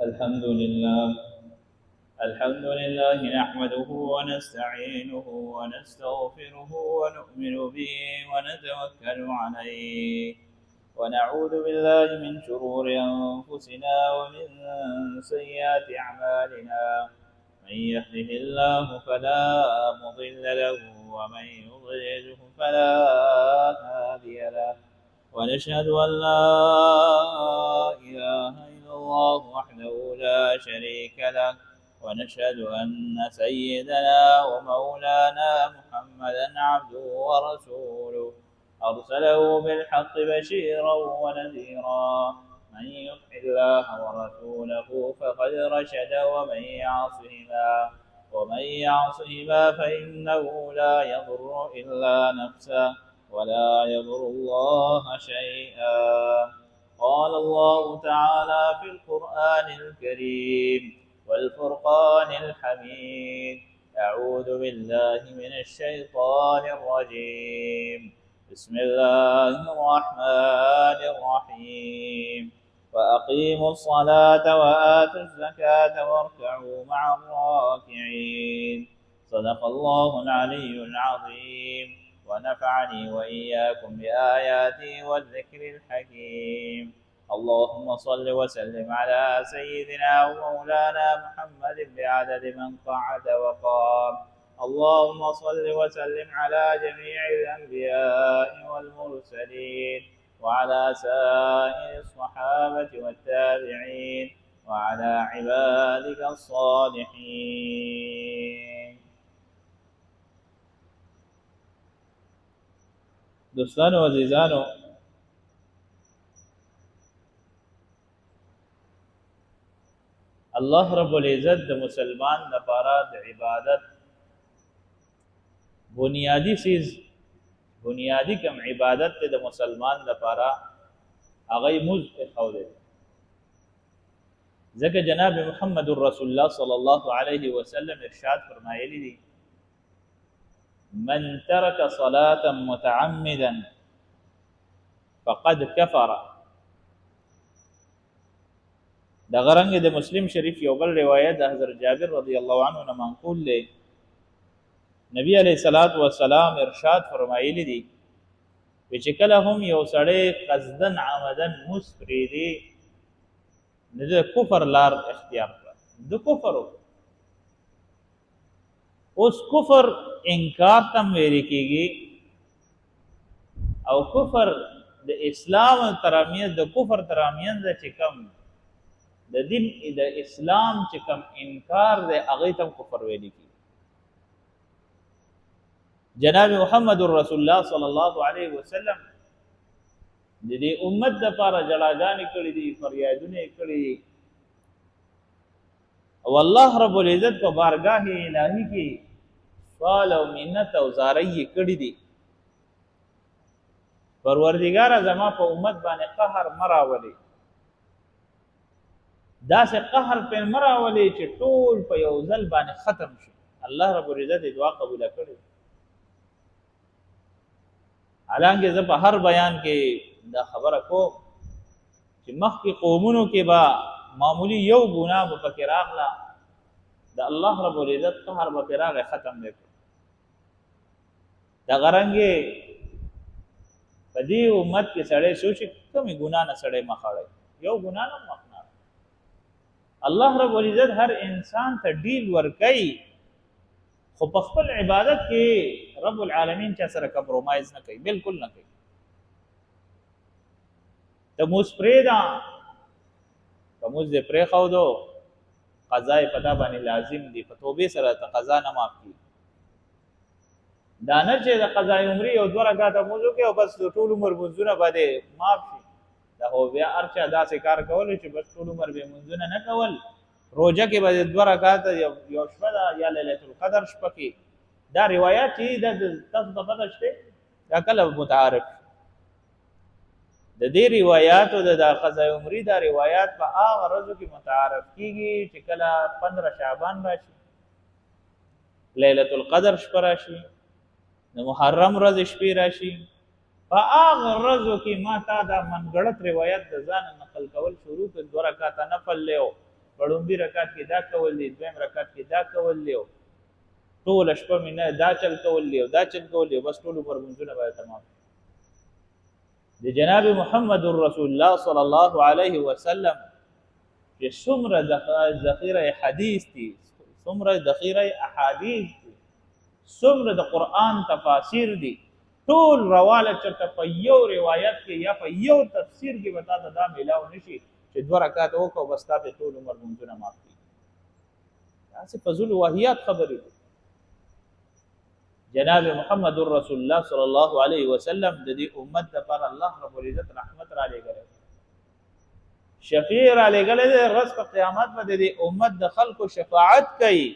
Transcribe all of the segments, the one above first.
الحمد لله، الحمد لله نحمده ونستعينه ونستغفره ونؤمن به ونتوكل عليه، ونعوذ بالله من شرور أنفسنا ومن سيئات أعمالنا. من يهده الله فلا مضل له ومن يضلله فلا هادي له، ونشهد أن لا إله إلا الله وحده لا شريك له، ونشهد أن سيدنا ومولانا محمدا عبده ورسوله، أرسله بالحق بشيرا ونذيرا. من يطع الله ورسوله فقد رشد، ومن يعصهما فإنه لا يضر إلا نفسه ولا يضر الله شيئا. قال الله تعالى في القرآن الكريم والفرقان الحميد: أعوذ بالله من الشيطان الرجيم، بسم الله الرحمن الرحيم. وأقيموا الصلاة وآتوا الزكاة واركعوا مع الراكعين. صدق الله العلي العظيم، ونفعني وإياكم بآياته والذكر الحكيم. اللهم صل وسلم على سيدنا ومولانا محمد بعدد من قعد وقام. اللهم صل وسلم على جميع الأنبياء والمرسلين، وعلى سائر الصحابة والتابعين، وعلى عبادك الصالحين. دوستانو عزیزانو، الله رب العزت د مسلمان لپاره د عبادت بنیادی سیز، بنیادی کم عبادت ته د مسلمان لپاره هغه موز خو دی. ځکه جناب محمد رسول الله صلی الله علیه وسلم ارشاد فرمایلی دی: من ترك صلاة متعمدا فقد كفر. د غرنګ د مسلم شریف یو بل روایت د حضرت جابر رضی الله عنه نه منقول دی، نبی علیہ الصلوۃ والسلام ارشاد فرمایلی دی چې کله هم یو سړی قصدن عمدن مس پریدي، نو د کفر لار اختیار کړه، د کفر. اوس کفر انکار تم ویل کیږي، او کفر د اسلام ترمیز، د کفر ترمیز چې کم د دین د اسلام چې کم انکار دی، هغه تم کفر ویل کیږي. جناب محمد رسول الله صلی الله علیه وسلم د دې امت د پاره جړاګانې کړې دي، فریادونه کړې دي، او الله رب العزت په بارگاه الهي کې سوال او منت او زارۍ یې کړې دي: پروردګاره، زما په امت باندې قهر مراولي، داسې قهر په مراولي چې ټول په یو ځل باندې ختم شي. الله رب العزت دعا قبول کړي. حالانکه زه په هر بیان کې دا خبره کوم چې مخکې قومونو کې به معمولی یو ګناه به پکې راغله، د الله رب العزت قهر به پرې راغی، ختم دی. دغه رنګې په دې امت کې سړی سوچي کومې ګناه نه سړی مخ اړوي، یو ګناه نه مخ نه. الله رب العزت هر انسان ته ډیل ورکوي، خو په خپل عبادت کې رب العالمین چا سره کمپرومایز نه کوي، بالکل نه کوي. ته موز پرېږده، که موز دې پرېښودو، قضا یې په تا باندې لازم دي، په توبې سره ته قضا نه معاف کېږي. دا نه چې د قضای عمرې یو دوه رکعاته لمونځ وکړي او بس د ټول عمر لمونځونه به دې معاف شي. دا خو بیا هر چا داسې کار کولو چې بس ټول عمر به یې لمونځونه نه کول، روژه کې به دوه رکعاته یو شپه ده یا لیلة القدر شپه کې. دا روایت چې دا تاسو ته پته شته، دا کله متعارف د دې روایتو د قضای عمرې دا روایت په هغه ورځو کې متعارف کیږي چې کله 15 شعبان راشي، لیلة القدر شپه راشي، د محرم ورځ شپې راشي. په هغه ورځو کې ما تا دا منګړت روایت د ځان نقل کول شروع کړ، دوه رکعاته نفل لیو په ړومبي رکعت کې دا کول دي، دویم رکعت کې دا کول دي، ټوله شپه مې نه دا چل کول دي او دا چل کول دي، بس ټول عمر لمونځونه به تمام. د جناب محمد رسول الله صلی الله علیه وسلم چې څومره ذخیره حدیث دي، څومره ذخیره احادیث دي، څومره د قرآن تفاسیر دي، ټول رواله چرته په یو روایت کې یا په یو تفسیر کې به تاته دا میلاو نشي چې دوه رکعاته وکړه بس تا په ټول عمر لمونځونه معاف کړي. داسې فضول واهیات خبرې دي. جناب محمد رسول الله صلی الله علیه وسلم د دې امت لپاره الله رب العزت رحمت را لېږلی، شفیع را لېږلی دی. ورځ په قیامت به د دې امت د خلکو شفاعت کوي،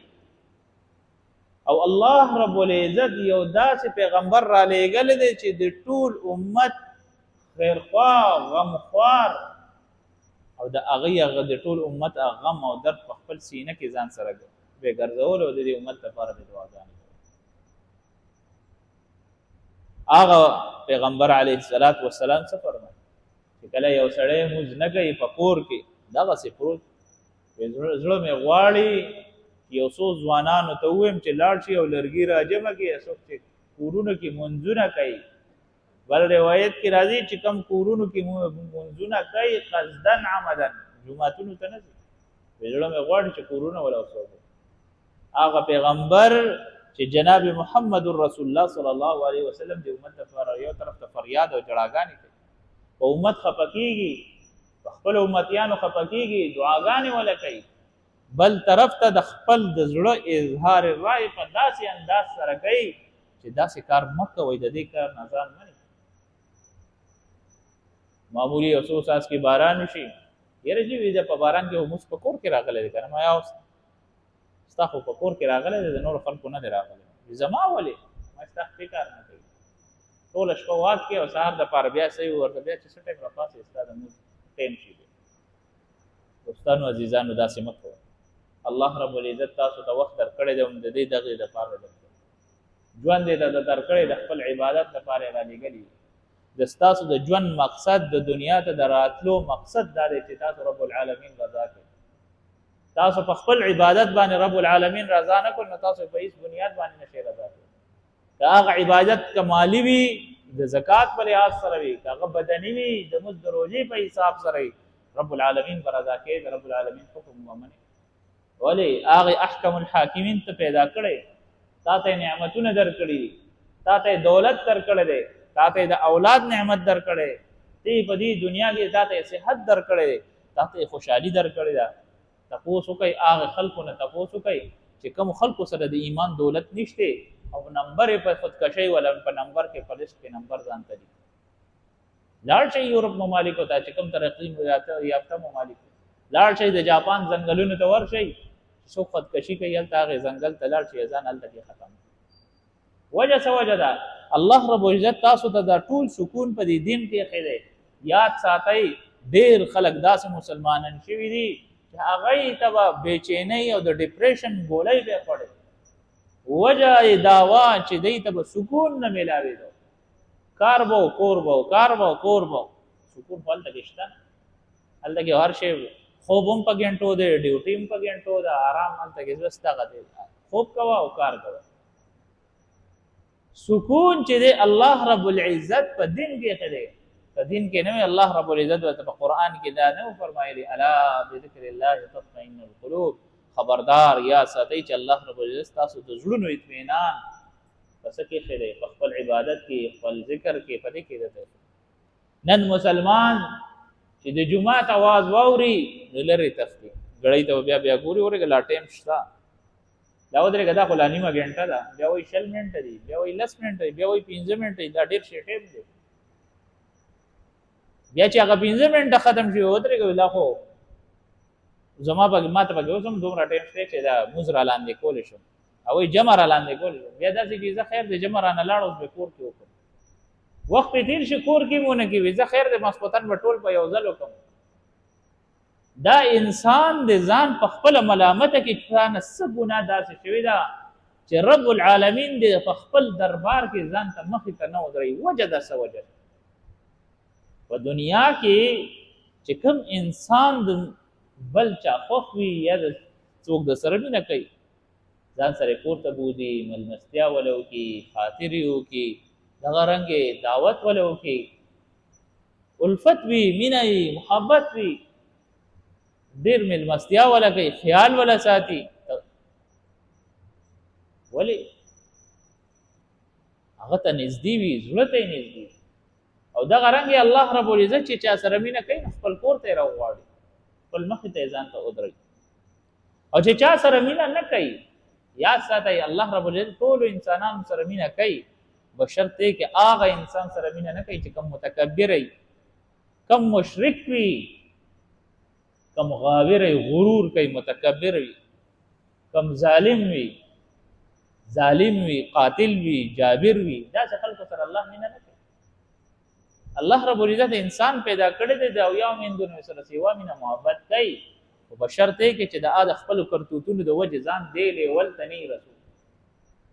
او الله رب العزت یو داسې پیغمبر را لېږلی دی چې د ټول امت خیرخواه، غمخوار، او د هغې هغه د ټول امت غم او درد په خپل سینه کې ځان سره به ګرځول او د دې امت لپاره به دعاګانې کولې. هغه پیغمبر علیه الصلاة والسلام څه فرمایي چې کله یو سړی مونځ نه کوي په کور کې دغسې پروت، زړه مې غواړي یو څو ځوانانو ته ووایم چې لاړ شي او لرګي راجمع کړي، څوک چې کورونو کې مونځونه کوي. بل روایت کې راځي چې کم کورونو کې مونځونه کوي قصداً عمداً جوماتونو ته نه ځي، زړه مې غواړي چې کورونه ولا وسوځي. هغه پیغمبر چې جناب محمد رسول الله صلی الله علیه وسلم د امت لپاره یو طرف ته فریاد او ژړاګانې کوي، په امت خفه کېږي، په خپلو امتیانو خفه کېږي، دعاګانې وله کوي، بل طرف ته د خپل د زړه اظهار رای په داسې انداز سره کوي چې داسې کار مه کوئ، د دې کار نه ځان مه نیسئ. معمولي یو څو څاڅکي باران وشي، یاره جي وي په باران کې موږ په کور کې راغلی دی که نه، ما یا ستا خو په کور کې راغلی دی، د نورو خلکو نه دی راغلی. زما ولې؟ ما ستا فکر نه کوي، ټوله شپه واک کې او سهار دپاره بیا صحیح ورته بیا چې څه ټایم راپاڅې ستا د مونځ ټایم شي. دوستانو عزیزانو داسې مه کوئ. الله رب العزت تاسو ته وخت درکړی دی، هم د دې دغې دپاره درکړی، ژوند یې درته درکړی، د خپل عبادت لپاره یې رالیږلی. د ستاسو د ژوند مقصد، د دنیا ته د راتلو مقصد دا دی چې تاسو رب العالمین رضا کړئ. تاسو په خپل عبادت باندې رب العالمین رضا نه کړ، نو تاسو په هیڅ بنیاد باندې نشئ رضا کړئ. که هغه عبادت که مالي وي د زکات په لحاظ سره وي، که هغه بدني وي د مزد د روژې په حساب سره وي، رب العالمین به رضا کوي، د رب العالمین حکم ومني. ولې هغه احکم الحاکمین ته پیدا کړی، تا ته نعمتونه درکړي دي، تا ته دولت درکړی دی، تا ته د اولاد نعمت درکړی دی، په دې دنیا کې تا ته صحت درکړی دی، تا ته خوشحالي درکړې ده. تپوس وکړئ هغه خلکو نه، تپوس وکړئ چې کوم خلکو سره د ایمان دولت نشته او نمبر یې په خودکشۍ ولا په نمبر کې په لیست کې نمبر ځان ته لیکي. لاړ شئ یورپ ممالکو ته چې کوم ترقي یافته ممالک، لاړ شئ د جاپان ځنګلونو ته ورشئ، څوک خودکشي کوي هلته هغې ځنګل ته لاړ شي، ځان هلته کې ختم. وجه څه وجه ده؟ الله رب العزت تاسو ته دا ټول سکون په دې دین کې ایښی دی. یاد ساتئ ډېر خلک داسې مسلمانان شوي دي چې هغوی ته به بېچینۍ او د ډپریشن ګولۍ به خوړې. وجه یې دا وه چې دوی ته به سکون نه میلاوېدو، کار به و کور به و، کار به و کور به و، سکون خو هلته کې شته نه. هلته کې هر شی خوب هم په ګنټو دی، ډیوټي هم په ګنټو ده، آرام هلته کې بس دغه دی، خوب کوه او کار کوه. سکون چې دی الله رب العزت په دین کې ښه دی، په دین کې نه وي. الله رب العزت ورته په قرآن کې دا نه فرمایلی الا بذکر الله تطمئن القلوب. خبردار یا ساتئ چې الله رب العزت تاسو د زړونو اطمینان په څه کې ښه دی؟ په خپل عبادت کې، خپل ذکر کې، په دې کې دی. نن مسلمان چې د جومات اواز واوري نو لرې تښتي، ګړۍ ته بیا بیا ګوري، ورېږه لا ټایم شته، دا ودرېږه دا خو لا نیمه ګنټه ده، بیا وایي 20 منټه دي، بیا وایي 10 منټه دي، بیا وایي 5 منټه دي، دا ډېر شی ټایم دی. بیا چې هغه 5 منټه ختم شي ودرېږه، دا خو زما پکې ما ته پکې اوس هم دومره ټایم شته چې دا مونځ را لاندې کولی شم او وایي جمع را لاندې کولی شم. بیا داسې چې زه خیر دی جمع رانه لاړ اوس به کور کې وکړم، وخت پې تېر شي کور کې مو نه کوي، زه خیر دی ماسخوتن به ټول په یو ځل وکړم. دا انسان د ځان په خپله ملامته کې چا نه څه ګناه داسې شوې ده چې رب العالمین دې په خپل دربار کې ځان ته مخې ته نه ودروي. وجه ده څه وجه ده؟ په دنیا کې چې کوم انسان د بل چا خوښ وي یا د څوک د سره مینه کوي، ځان سره کور ته بوځي، ملمستیا وله وکړي، خاطر یې وکړي، دغه رنګ دعوت وله وکړي، الفت وي، مینه وي، محبت وي، ډېر ملمستیا وله کوي، خیال وله ساتي. ولې؟ هغه ته نږدې وي، زړه ته یې نږدې وي. او دغه رنګ الله رب العزت چې چا سره مینه کوي نو خپل کور ته یې راوغواړي، خپل مخې ته یې ځان ته ودروي. او چې چا سره مینه نه کوي، یاد ساتئ الله رب العزت ټولو انسانانو سره مینه کوي، بشرط دی کې هغه انسان سره مینه نه کوي چې کوم متکبر وي، کوم مشرک وي، کوم غاور وي، غرور کوي، متکبر وي، کوم ظالم وي، ظالم وي، قاتل وي، جابر وي. داسې خلکو سره الله مینه نه کوي. الله رب العزت انسان پیدا کړی دی د اویا میندونو سره سیوا مینه محبت کوي، خو په شرط دی کې چې د د خپلو کرتوتونو د وجې ځان دې لیول ته نه رسو.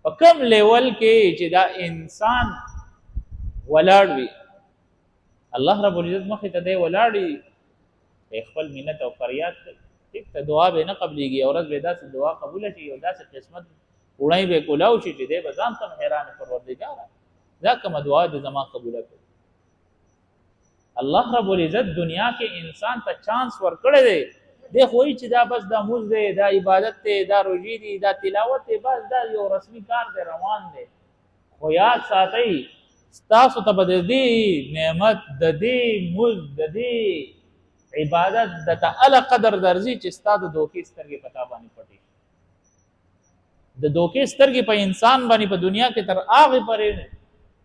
په کوم لیول کې چې دا انسان ولاړ وي، الله رب العزت مخې ته دی ولاړ وي، خپل منت او فریاد کوي. ټیک ته دعا به نه قبلېږي، یو ورځ به داسې دعا قبوله شي، یو داسې قسمت وړی به کولاو شي چې دی به ځان ته حیران، پروردګاره دا کومه دعا دې زما قبوله کړې. الله رب العزت دنیا کې انسان ته چانس ورکړی دی. دی خو وایي چې دا بس دا مونځ دی، دا عبادت دی، دا روژې دي، دا تلاوت دی، بس دا یو رسمي کار دی، روان دی. خو یاد ساتئ ستاسو ته به د دې نعمت، د دې مونځ، د دې عبادت د تعالی قدر درځي چې ستا د دوکې سترګې په تا باندې پټې شي. د دوکې سترګې په انسان باندې په دنیا کې تر هغې پورې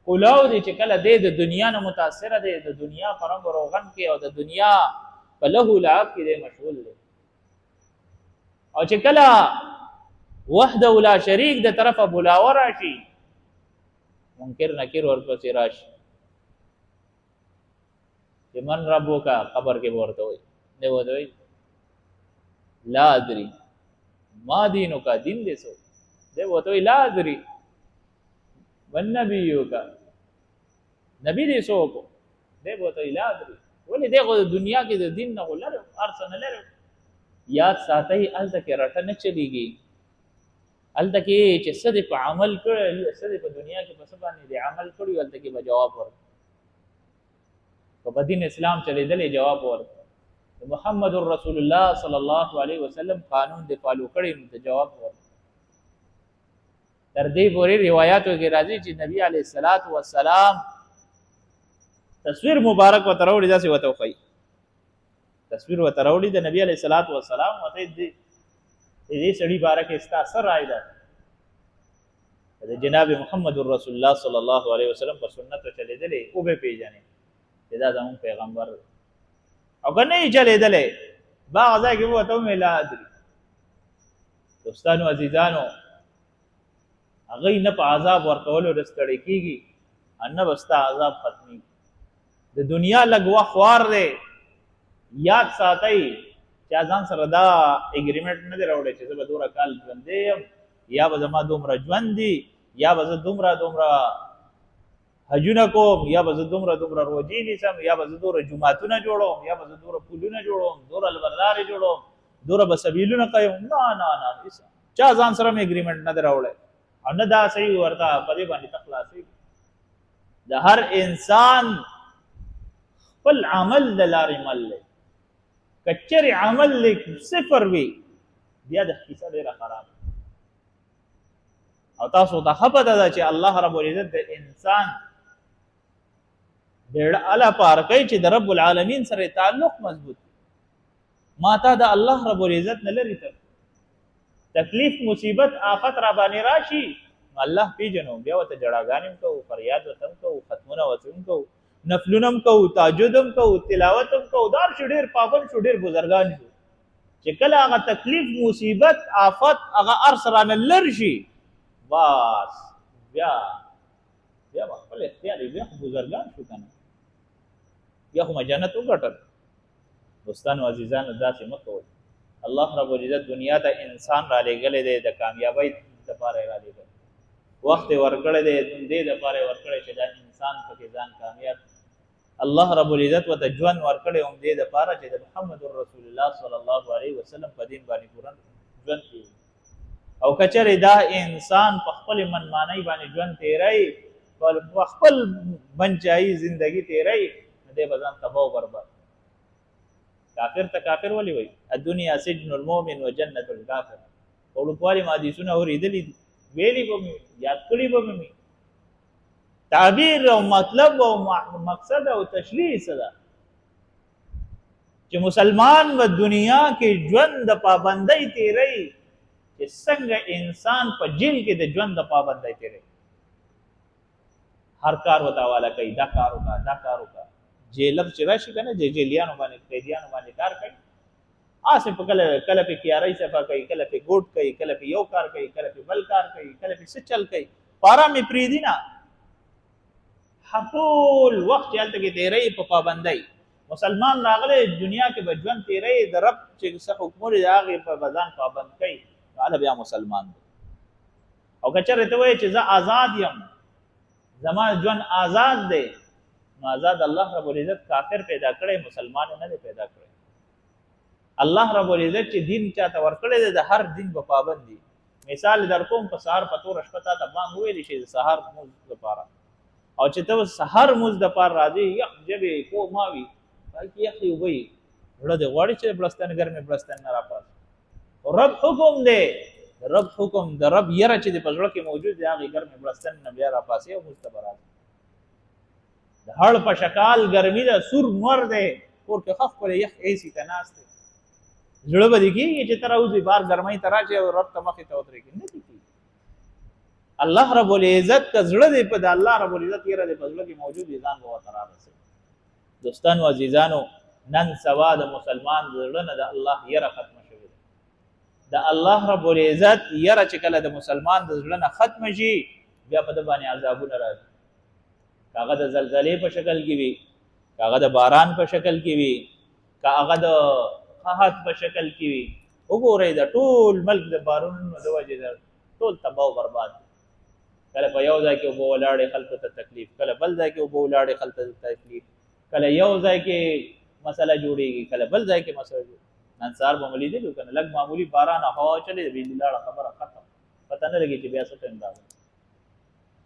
کولاو دی چې کله دی د دنیا نه متاثره دی، د دنیا په رنګ روغن کې او د دنیا په لهو لعب کې دی مشغول دی. او چې کله وحده لا شریک د طرفه بلاوه راشي، منکر نکیر ورپسې راشي چې من ربک، قبر کې به ورته وایي، دی ورته وایي لا ادري ما دینک، دین دې څه دی؟ ورته وایي لا ادري من نبیک، نبی دې څوک دی؟ ورته وایي لا ادري. ولې؟ دی خو د دنیا کې د دین نه خو لرې هر څه نه لرې. یاد ساتئ هلته کې رټه نه چلېږي، هلته کې چې څه دې په عمل کړی، څه دې په دنیا کې په څه باندې دې عمل کړی، هلته کې به جواب ورکړي. که په دین اسلام چلېدلی جواب ورکړي، د محمد رسول الله صلی الله علیه وسلم قانون دې فالو کړی نو ته جواب ورکړي. تر دې پورې روایاتو کې راځي چې نبی علیه الصلاة والسلام تصویر مبارک ورته راوړي، داسې ورته وښایي، تصویر ورته راوړي د نبی علیه الصلاة والسلام، ورته دې سړي باره کې ستا څه رای ده؟ د جناب محمد رسول الله صلی الله علیه وسلم په سنتو چلېدلی وبه پېژنې چې دا زموږ پیغمبر دی، او که نه یې چلېدلی باغ ځای کې به ورته ووایي لا ادري. دوستانو عزیزانو، هغوی نه په عذاب ورکولو نه ستړی کېږي نه به ستا عذاب ختمېږي. د دنیا لږ وخت خوار دی، یاد ساتئ چا ځان سره دا اګریمنټ نه دی راوړی چې زه به دومره کال ژوندی یم، یا به زما دومره ژوند دی، یا به زه دومره دومره حجونه کوم، یا به زه دومره دومره روژې نیسم، یا به زه دومره جوماتونه جوړوم، یا به زه دومره پلونه جوړوم، دومره لارې جوړوم، دومره به سبیلونه قایم. نه نه نه، چا ځان سره مې اګریمنټ نه دی راوړی او نه دا صحیح ورته په دې باندې ته خلاصېږي. د هر انسان خپل عمل د لارې مل دی، که چېرې عمل دی صفر وي بیا د کیسه ډېره خرابه. او تاسو ته ښه پته ده چې الله رب العزت د انسان بیړه اله پار کوي چې د رب العالمین سره تعلق مضبوط. ما تا د الله رب العزت نه لري تر تکلیف مصیبت آفت را باندې راشي نو الله پیژنو، بیا ورته ژړاګانې هم کوو، فریاد ورته هم کوو، ختمونه ورته هم کوو، نفلونه هم کوو، تهجد هم کوو، تلاوت هم کوو، دا شو ډېر پابند شو، ډېر بزرګان شو. چې کله هغه تکلیف مصیبت آفت هغه هر څه رانه لر شي، بس بیا بیا به خپل اختیار وي، بیا خو بزرګان شو که نه، بیا خو ما جنت وګټل. دوستانو عزیزانو، داسې مه کوئ. الله رب العزت دنیا ته انسان را لېږلی دی د کامیابۍ دپاره یې را لېږلی، وخت یې ورکړی دی دې دپاره یې ورکړی چې دا انسان پکې ځان کامیاب. الله رب العزت وته ژوند ورکړی هم دې دپاره چې د محمد رسول الله صلی الله علیه وسلم په دین باندې پوره ژوند تېروي. او که چېرې دا انسان په خپلې منمانۍ باندې ژوند تېروي، په خپل بنچایي زندگی تېروي، نو دی به ځان تباه او برباد. کافر ته کافر ولې وایي؟ الدنیا سجن المؤمن و جنت الکافر. په وړوکوالي ما حدیثونه اورېدلي دي، ویلي به مې، یاد کړي به مې. تعبیر او مطلب او مقصد او تشریح څه ده؟ چې مسلمان به دنیا کې ژوند د پابندۍ تېروي، چې څنګه انسان په جیل کې د ژوند د پابندۍ تېروي، هر کار ورته حواله کوي، دا کار وکړه، دا کار وکړه. جیلر چې راشي که نه، جیلیانو باندې، قیدیانو باندې کار کوي، هسې په کله کله پې کیارۍ صفا کوي، کله پې ګوټ کوي، کله پې یو کار کوي، کله پې بل کار کوي، کله پې څه چل کوي، په آرام یې پرېږدي نه. ټول وخت چې هلته کې تېروي په پابندۍ. مسلمان راغلی دنیا کې به ژوند تېروي، د رب چې څه حکمونه دي هغې په به ځان پابند کوي، نو هله بیا مسلمان دی. او که چېرې ته وایې چې زه آزاد یم، زما ژوند آزاد دی، نو آزاد الله رب العزت کافر پیدا کړی، مسلمان نه دی پیدا کړی. الله رب العزت چې دین چاته ورکړی دی، د هر دین به پابند دي. مثال در کوم، په سهار په توره شپه تا ته بانګ وویل شي د سهار لمونځ دپاره، او چې ته سهار لمونځ دپاره راځې، یخ ژبې کو ما وي، پای کې یخې اوبه وي، زړه دې غواړي چې بړستن ګرمې بړستن نه راپاڅي. رب حکم دی، رب حکم، د رب یره چې په زړه کې موجود دی، هغې ګرمې بړستن نه بیا راپاڅي او لمونځ ته به راځي. د هړ په شکال ګرمي ده، سور نور دی، کور کې ښه ښکلی یخ ایسي ته ناست دی، زړه به دې کېږي چې ته راوځې بار ګرمۍ ته راشې او رب ته مخې ته ودرېږې؟ نه دې کېږي. الله رب العزت که زړه دې په د الله رب العزت یره دې په زړه کې موجود وي، ځان به ورته رارسوي. دوستانو عزیزانو، نن سبا د مسلمان د زړه نه د الله یره ختمه شوې ده. د الله رب العزت یره چې کله د مسلمان د زړه نه ختمه شي، بیا په ده باندې عذابونه راځي. که هغه د زلزلې په شکل کې وي، که هغه د باران په شکل کې وي، که هغه د قحط په شکل کې وي. وګورئ د ټول ملک د بارونونو د وجې د ټول تباه او برباد دی. کله په یو ځای کې اوبه ولاړې خلکو ته تکلیف، کله بل ځای کې اوبه ولاړې خلکو ته تکلیف، کله یو ځای کې مسله جوړیږي، کله بل ځای کې مسله جوړیږي. نن سهار به مو لیدلي که نه، لږ معمولي باران او هوا چلېده، بجلي لاړه، خبره ختم، پته نه لګي چې بیا څه ټایم راغلی.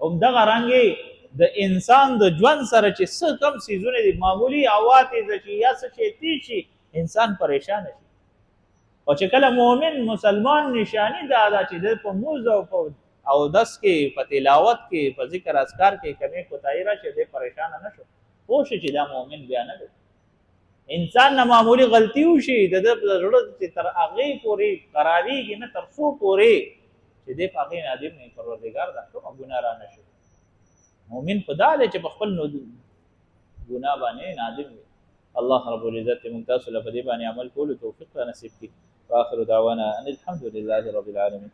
همدغه رنګې د انسان د ژوند سره چې څه کم څیزونه دي، معمولي هوا تېزه شي یا څه شی تېز شي، انسان پریشان شي. او چې کله مؤمن مسلمان نشانی دا ده چې د په موز او په اودس کې، په تلاوت کې، په ذکر اذکار کې کمې کوتاهي راشي، دی پریشان نه شو، پوه شي چې دا مؤمن بیا نه دی. انسان نه معمولي غلطي وشي، د ده په زړه چې تر هغې پورې قرارېږي نه، تر څو پورې چې دی په هغې نادم نه، پروردګار دا کومه ګناه را نه شي. مؤمن خو دا دی چې په خپل ګناه باندې نادم وي. الله رب العزت موږ تاسو له په دې باندې عمل کولو توفیق را نصیب کړي. واخر دعوانا ان الحمد لله رب العالمین.